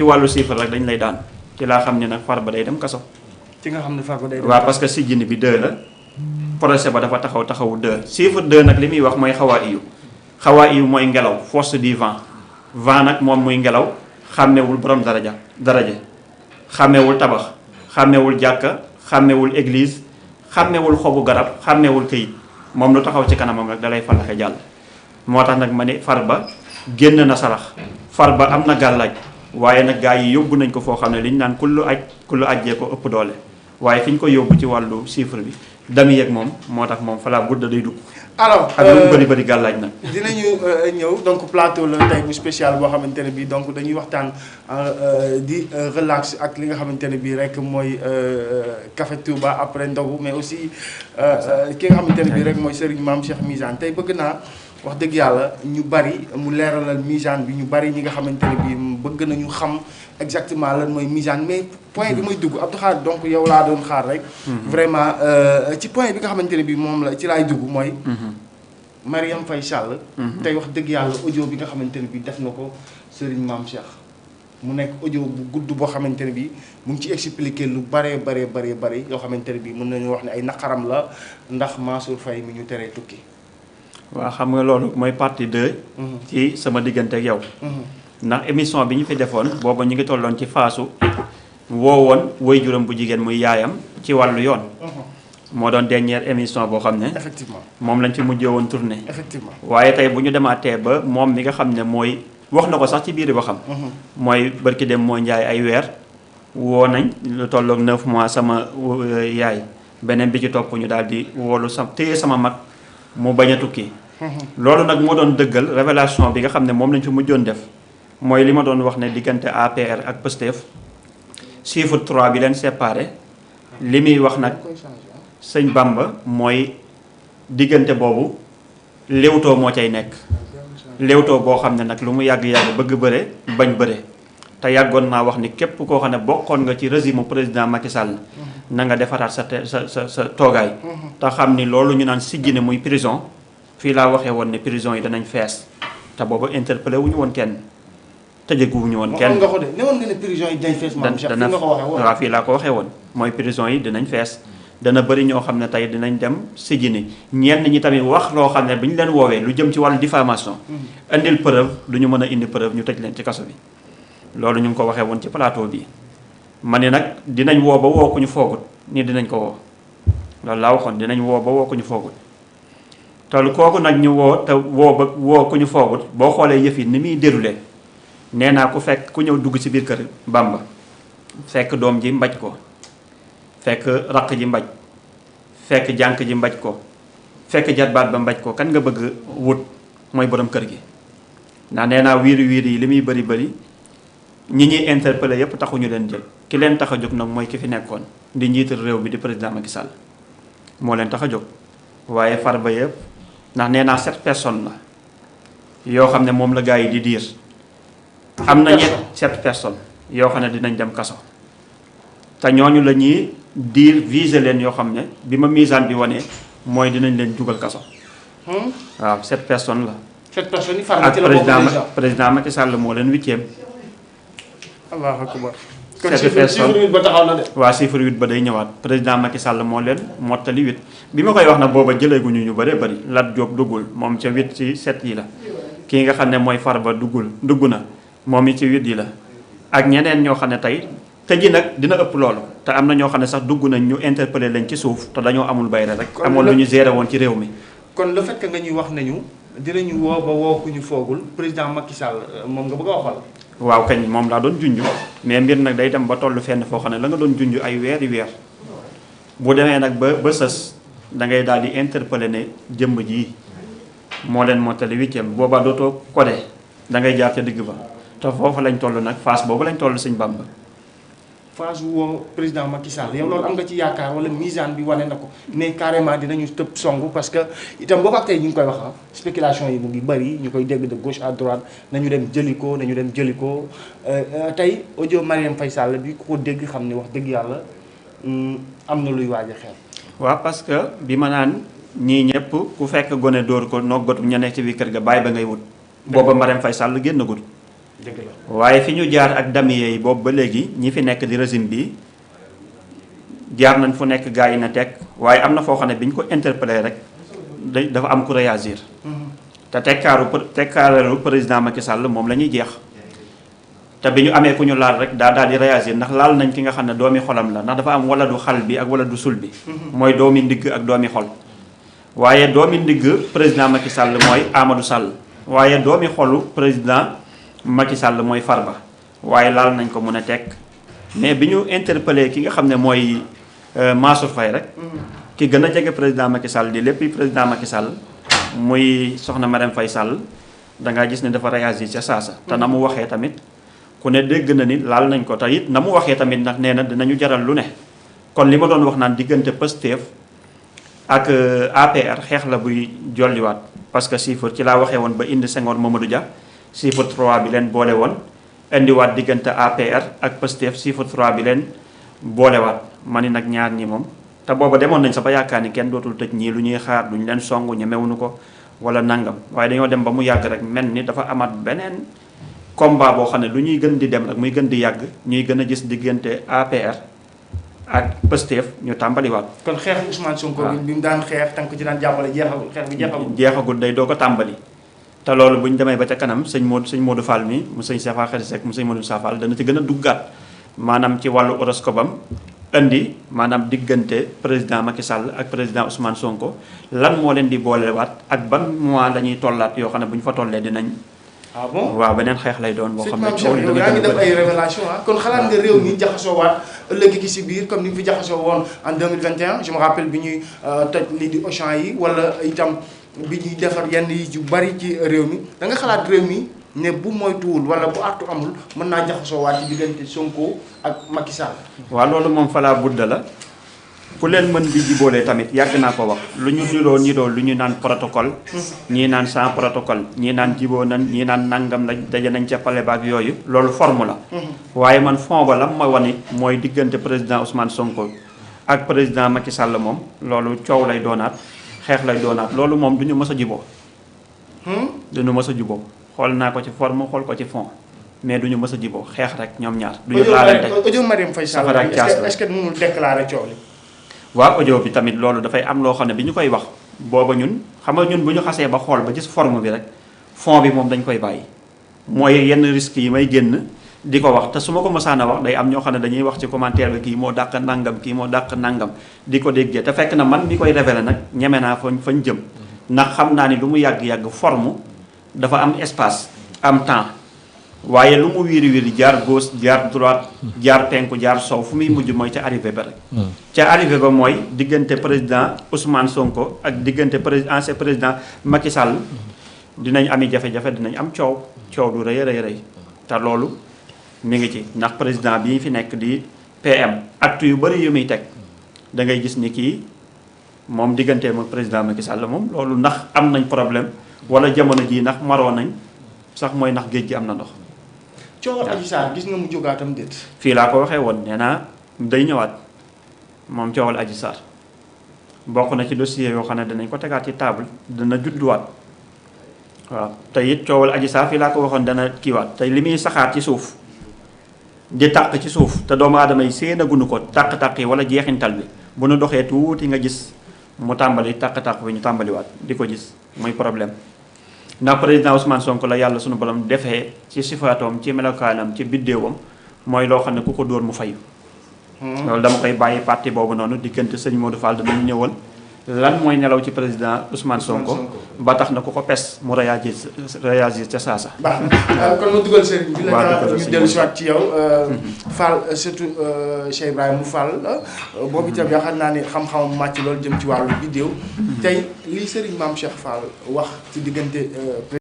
ci wàllu chiffre rek dañ lay daan ci laa xam ne nag Farba day dem kaso. ci nga xam ne Farba day dem waaw parce que si jinn bi 2 la procès ba dafa taxawu 2 chiffre 2 nag li muy wax mooy xawaa iyu mooy ngelaw force du vent nag moom muy ngelaw xàmmewul borom daraja xàmmewul tabax xàmmewul jàkka xàmmewul église xàmmewul xobu garab xàmmewul këyit moom lu taxaw ci kanamam rek dalay falaxe jàll. moo tax nag ma ne Farba génn na sarax Farba am na gàllaaj waaye nag gaa yi yóbbu nañ ko foo xam ne li ñu naan kullu ajjee ko ëpp doole waaye fi ñu ko yóbbu ci wàllu chiffre bi dami yeeg moom moo tax moom falaa budda day dugg. alors ak lu mu bëri gàllaaj nag. dinañu ñëw donc plateau la tey bu spécial boo xamante ne bii donc dañuy waxtaan di relax ak li nga xamante ne bii rek mooy Café Touba après ndogu mais aussi ki nga xamante ne bii rek mooy Serigne Mame Cheikh Misaan tey bëgg naa wax dëgg yàlla ñu bari mu leeralal Misaan bi ñu bari ñi nga xamante ne bii bëgg nañu xam exactement lan mooy Misaan mais point bi may dugg Abdou Khadre donc yow laa doon xaar rek. vraiment ci point bi nga xamante ne bii moom la ci laay dugg mooy. Marième Faye Sall. tey wax dëgg yàlla audio bi nga xamante ne bii def na ko Serigne Mame Cheikh mu nekk audio bu gudd boo xamante ne bii mu ngi ci expliquer lu bare yoo xamante ne bii mën nañu wax ne ay naqaram la ndax Mansour Faye mi ñu teree tukki. waaw xam nga loolu mooy partie 2. ci sama diggante ak yow. ndax émission bi ñu fi defoon booba ñu ngi tolloon ci faasu woowoon waajuram bu jigéen muy yaayam ci wàllu yoon. moo doon dernière émission boo xam ne. effectivement moom lañ ci mujjee woon tournée. effectivement waaye tey bu ñu demaatee ba moom mi nga xam ne mooy wax na ko sax ci biir waxam. mooy barki dem mooy njaay ay weer woo nañ lu tolloog 9 mois sama yaay beneen bi ci topp ñu daal di woolu téye sama mag mu bañ a tukki. loolu nag moo doon dëggal révélation bi nga xam ne moom lañ fi mujjoon def mooy li ma doon wax ne diggante APR ak Pastef chiffre 3 bi leen séparé li muy wax nag sëñ Bamba mooy diggante boobu léewtoo moo cay nekk léewtoo boo xam ne nag lu mu yàgg-yàgg bëgg bëre bañ bëre te yàggoon naa wax ni képp koo xam ne bokkoon nga ci régime président Macky Sall na nga defaraat sa toogaay te xam ni loolu ñu naan sijjine muy prison fii laa waxee woon ne prison yi danañ fees te boobu interpellé wuñu woon kenn tëjëguwuñu woon kenn nga ko de ne woon nga ne prison yi dinañ fees maam Cheikh nga ko waxee woon waaw fii laa ko waxee woon mooy prison yi dinañ fees dana bëri ñoo xam ne tey dinañ dem sijjine ñenn ñi tamit wax loo xam ne bi ñu leen woowee lu jëm ci wàllu diffamation indil preuve du ñu mën a indi preuve ñu tëj leen ci kaso bi loolu ñu ngi ko waxee woon ci plateau bi ma ne nag dinañ woo ba woo ku ñu foogut nii dinañ ko woo loolu laa waxoon dinañ woo ba woo ku ñu foogut te kooku nag ñu woo te woo ku ñu foogut boo xoolee yëf yi ni muy déroulé nee naa ku fekk ku ñëw dugg ci biir kër Bamba fekk doom ji mbaj ko fekk raq ji mbaj fekk jànk ji mbaj ko fekk jatbaat ba mbaj ko kan nga bëgg wut mooy borom kër gi ndax nee naa wiiri yi li muy bëri ñi ñuy interpellé yépp taxuñu leen jël ki leen tax a jóg nag mooy ki fi nekkoon di njiital réew bi di président Macky Sall moo leen tax a jóg waaye Farba yëpp ndax nee naa 7 personnes la yoo xam ne moom la gars yi di diir am na 7 personnes yoo xam ne dinañ dem kaso te ñooñu la ñuy diir viser leen yoo xam ne bi ma misaan bi wane mooy dinañ leen dugal kaso waaw 7 personnes la 7 personnes yi Farba ci la ak président Macky Sall moo leen 8e. Allahu akbar. kon chiffre 8 ba taxaw na de. waaw chiffre 8 ba day ñëwaat président Macky Sall moo leen mottali 8 bi ma koy wax nag booba jëleeguñu ñu bëree bëri Lat Diop duggul moom ca 8 ci 7 yi la kii nga xam ne mooy Farba dugg na moom it ci 8 yi la ak ñeneen ñoo xam ne tey tëji nag dina ëpp loolu te am na ñoo xam ne sax dugg nañ ñu interpellé leen ci suuf te dañoo amul bayre rek amoon lu ñu géré woon ci réew mi. kon le fait que nga ñuy wax nañu dinañu woo ba woo ku ñu foogul président Macky Sall moom nga bëgg a waxal. waaw kañ moom laa doon junj mais mbir nag day dem ba tollu fenn foo xam ne la nga doon junj ay weer bu demee nag ba sës da ngay daal di interpeller ne jëmm ji moo leen mottali 8e boobaa dootoo codé da ngay jaar ca digg ba te foofu lañ toll nag phase boobu lañ toll Sëñ Bamba. phase woo président Macky Sall yow loolu am nga ci yaakaar wala misaan bi wane na ko mais carrément dinañu tëb song parce que itam boobu ak tey ñu ngi koy wax spéculation yi mu ngi bëri ñu koy dégg de gauche à droite nañu dem jëli ko tey audio Marième Faye Sall bi ku ko dégg xam ne wax dëgg yàlla am na luy waaj a xew. waaw parce que bi ma naan ñii ñëpp ku fekk gone dóor ko noggatu ña nekk ci biir kër ga bàyyi ba ngay wut. booba Marième Faye Sall génnagul dëgg la waaye fi ñu jaar ak damier yi boobu ba léegi ñi fi nekk di régime bi jaar nañ fu nekk gars yi na teg waaye am na foo xam ne bi ñu ko interpellé rek dafa am ku réagir. te tekkaaru président Macky Sall moom la ñuy jeex. te bi ñu amee ku ñu laal rek daal di réagir ndax laal nañ ki nga xam ne doomi xolam la ndax dafa am wala du xal bi ak wala du sul bi. mooy doomi ndigg ak doomi xol. waaye doomi ndigg président Macky Sall mooy Amadou Sall. waaye doomi xolu président Macky Sall mooy Farba. waaye laal nañ ko mun a teg mais bi ñu interpellé ki nga xam ne mooy Mansour Faye rek. ki gën a jege président Macky Sall di lépp président Macky Sall muy soxna Marème Faye Sall da ngaa gis ne dafa réagir ca saasa. te na mu waxee tamit ku ne dégg na ni laal nañ ko te it na mu waxee tamit ndax nee na dinañu jaral lu ne. kon li ma doon wax naan diggante Pastef ak APR xeex la buy jolliwaat parce que chiffre ci laa waxee woon ba indi Senghor Mamadou Dia chiffre 3 bi leen boole woon indiwaat diggante APR ak Pastef chiffre 3 bi leen boolewaat ma ni nag ñaar ñi moom. te booba demoon nañ sa ba yaakaar ni kenn dootul tëj ñii lu ñuy xaar duñ leen song ñemewuñu ko wala nangam waaye dañoo dem ba mu yàgg rek mel ni dafa amaat beneen combat boo xam ne lu ñuy gën di dem rek muy gën di yàgg ñuy gën a gis diggante APR ak Pastef ñu tàmbaliwaat. kon xeexu Ousmane Sonko bi mu daan xeex tànk ci daan jàppale jeexagul xeex bi jeexagul. jeexagul day doo ko tàmbali. te loolu bu ñu demee ba ca kanam sëñ Modou Fall mi mu sëñ Safa Xari Seck mu sëñ Modou Safal dana ci gën a duggaat maanaam ci wàllu horoscope am indi maanaam diggante président Macky Sall ak président Ousmane Sonko lan moo leen di boolewaat ak ban mois la ñuy tollaat yoo xam ne bu ñu fa tollee dinañ. ah bon waaw beneen xeex lay doon boo xam ne coow yow yaa ngi def ay révélation kon xalaat nga réew mi jaxasoo waat ëllëg gi si biir comme ni nga fi jaxasoo woon en 2021 je me rappelle bi ñuy toj lii di Auchan yi wala itam bi ñuy defar yenn yi yu bari ci réew mi da nga xalaat réew mi ne bu moytuwul wala bu artu amul mën naa jaxasoo waat ci diggante Sonko ak Macky Sall. waaw loolu moom falaa budda la ku leen mën di jiboolee tamit yàgg naa ko wax lu ñu niroo lu ñu naan protocole ñii naan sans protocole ñii naan jiboo nan ñii naan nangam la daje nañ ca pale baak yooyu loolu forme la waaye man fond ba la ma wane mooy diggante président Ousmane Sonko ak président Macky Sall moom loolu coow lay doonaat xeex lay doonaat loolu moom du ñu mës a jiboo duñu mës a jiboo xool naa ko ci forme xool ko ci fond mais duñu mës a jiboo xeex rek ñoom ñaar duñu laalante audio Marième Faye Sall est-ce que mënul déclarer coow li waaw audio bi tamit loolu dafay am loo xam ne bi ñu koy wax booba ñun xam nga ñun bu ñu xasee ba xool ba gis forme bi rek fond bi moom dañ koy bàyyi mooy yenn risques yi may génn di ko wax te su ma ko mësaan a wax day am ñoo xam ne dañuy wax ci commentaire bi kii moo dàq nangam kii moo dàq nangam di ko déggee te fekk na man mi koy révélé nag ñeme naa fañ jëm ndax xam naa ni lu mu yàgg-yàgg forme dafa am espace am temps waaye lu mu wiiri jaar gauche jaar droite jaar penku jaar sow fu muy mujj mooy ca arrivé ba rek ca arrivé ba mooy diggante président Ousmane Sonko ak diggante ancien président Macky Sall dinañ ami jafe-jafe dinañ am coow du rëy rëy te loolu mi ngi ci ndax président bii fi nekk di PM acte yu bëri yu muy teg da ngay gis ni kii moom digganteem ak président Macky Sall moom loolu ndax am nañ problème wala jamono jii ndax maroo nañ sax mooy ndax géej gi am na ndox. coowal Adji Sarr gis nga mu jógaatam déet. fii laa ko waxee woon nee naa day ñëwaat moom coowal Adji Sarr bokk na ci dossier yoo xam ne danañ ko tegaat ci table dana judduwaat waaw te it coowal Adji Sarr fii laa ko waxoon dana kiiwaat te li muy saxaar ci suuf di tàq ci suuf te doomu aadama yi séenaguñu ko tàq-tàq yi wala jeexintal bi bu nu doxee tuuti nga gis mu tàmbali tàq-tàq bi ñu tàmbaliwaat di ko gis muy problème. ndax président Ousmane Sonko la yàlla sunu borom defee ci sifaatoom ci melokaanam ci biddéewam mooy loo xam ne ku ko dóor mu fayu loolu dama koy bàyyi parti boobu noonu diggante sëñ Modou Fall danañ ñëwal lan mooy nelaw ci président Ousmane Sonko ba tax na ku ko pes mu réagir ca saasa. baax na kon ma dugal sëriñ bi la ñu dellu si waat ci yow Fall surtout Cheikh Ibrahima Fall boobu itam yaakaar naa ni xam-xamam màcc loolu jëm ci wàllu biddéew tey lii sëriñ Maam Cheikh Fall wax ci diggante